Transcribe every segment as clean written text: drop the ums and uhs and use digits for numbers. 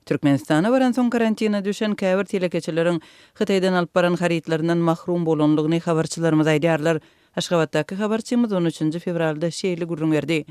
Türkmenistana baransoň karantina düşen käbir telekeçileriň Hytaýdan alyp baran harytlaryndan mahrum bolandygyny habarçylarymyz aýdýarlar. Aşgabatdaky habarçymyz on üçünji fewralda şeýle gürrüň berdi,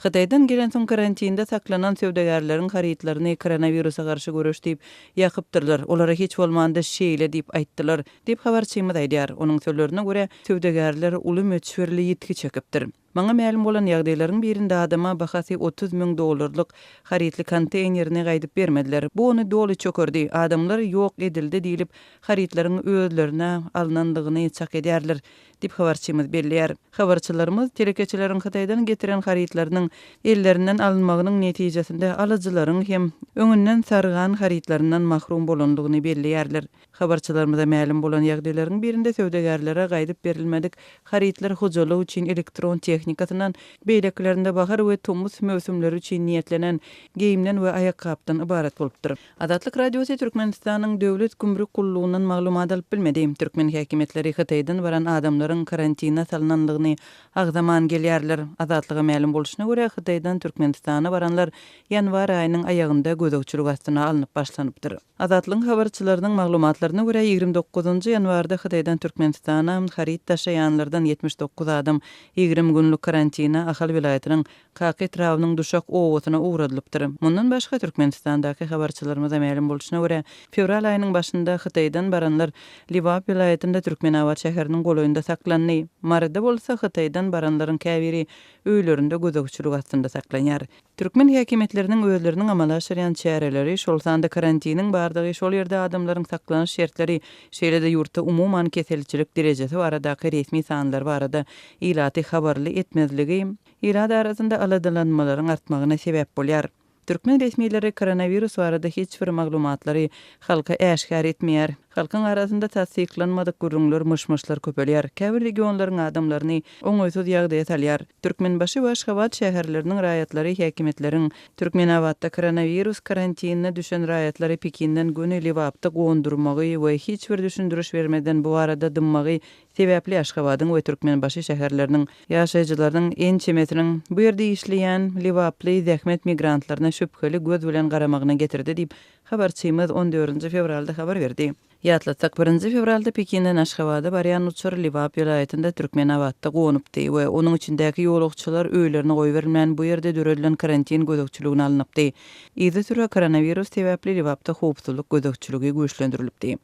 Hytaýdan gelensoň karantinde saklanan söwdagärleriň harytlaryny koronawirusa garşy göreş diýip ýakypdyrlar. Olara hiç bolmanda şeýle diýip aýtdylar, diýip habarçymyz aýdýar. Onuň sözlerine görä, söwdagärler uly möçberli ýitgi çekipdir. Maňa mälim bolan ýagdaýlaryň birinde adama bahasy 30 müň dollarlyk harytly konteýnerini gaýdyp bermediler. Bu ony doly çökerdi. Adamlar ýok edildi diýlip, harytlaryň özlerine alnandygyny çak edýärler, diýip habarçymyz belleýär. Habarçylarymyz telekeçileriň Hytaýdan getiren harytlarynyň ellerinden alynmagynyň netijesinde alyjylaryň hem öňünden sargan harytlaryndan mahrum bolandygyny belleýärler. Habarçylarymyza mälim bolan ýagdaýlaryň birinde söwdagärlere gaýdyp berilmedik harytlar hojalyk üçin elektron tehnikasyndan, beýlekilerinde bahar we tomus möwsümleri üçin niýetlenen geýimden we aýakgapdan ybarat bolupdyr. Azatlyk Radiosy Türkmenistanyň Döwlet gümrük gullugyndan maglumat alyp bilmedi. Türkmen häkimiýetleri Hytaýdan baran adamlaryň karantine salnandygyny agzaman gelýärler. Azatlyga mälim bolşuna görä, Hytaýdan Türkmenistana baranlar ýanwar aýynyň aýagynda gözegçilik astyna alnyp başlanypdyr. Azatlygyň habarçylarynyň maglumatlaryna görä, 29 ýanwarda Hytaýdan Türkmenistana haryt daşaýanlardan 79 adam 20 günlük karantina Ahal welaýatynyň Kaka etrabynyň Duşak obasyna ugradylypdyr. Mundan başga, Türkmenistandaky habarçylarymyza mälim bolşuna görä, fewral aýynyň başynda Hytaýdan baranlar Lebap welaýatynda Türkmenabat şäheriniň golaýynda saklandy. Maryda bolsa Hytaýdan baranlaryň käbiri öýlerinde gözegçilik astynda saklanýar. Türkmen häkimiýetleriniň özleriniň amala aşyrýan çäreleri, şol sanda karantiniň bardygy, şol ýerde adamlaryň saklanyş şertleri, şeýle-de ýurtda umuman keselçilik derejesi baradaky resmi sanlar barada ilaty habarly etmezligi ilat arasynda aladalanmalaryň artmagyna sebäp bolýar. Türkmen resmileri koronawirus barada hiç bir maglumatlary halka äşgär etmeýär. Halkyň arasynda tassyklanmadyk gürrüňler, myş-myşlar köpelýär. Käbir regionlaryň adamlaryny oňaýsyz ýagdaýa salýar. Türkmenbaşy we Aşgabat şäherleriniň raýatlary häkimiýetleriň Türkmenabatda koronawirus karantinine düşen raýatlary Pekinden göni Lebapda gondurmagy we hiç bir düşündiriş bermezden bu barada dymmagy sebäpli Aşgabadyň we Türkmenbaşy şäherleriniň ýaşaýjylarynyň ençemesiniň bu ýerde işleýän lebaply zähmet migrantlaryna şübheli göz bilen garamagyna getirdi diýip, Habarçymyz on dördünji fewralda habar berdi. Ýatlatsak, birinji fewralda Pekinden Aşgabada barýan uçar Lebap welaýatynda Türkmenabatda gonupdy we onuň içindäki ýolagçylar öýlerine goýberilmän bu ýerde döredilen karantin gözegçiligine alnypdy. Yzysüre koronawirus sebäpli Lebapda howpsuzlyk gözegçiligi güýçlendirilipdi.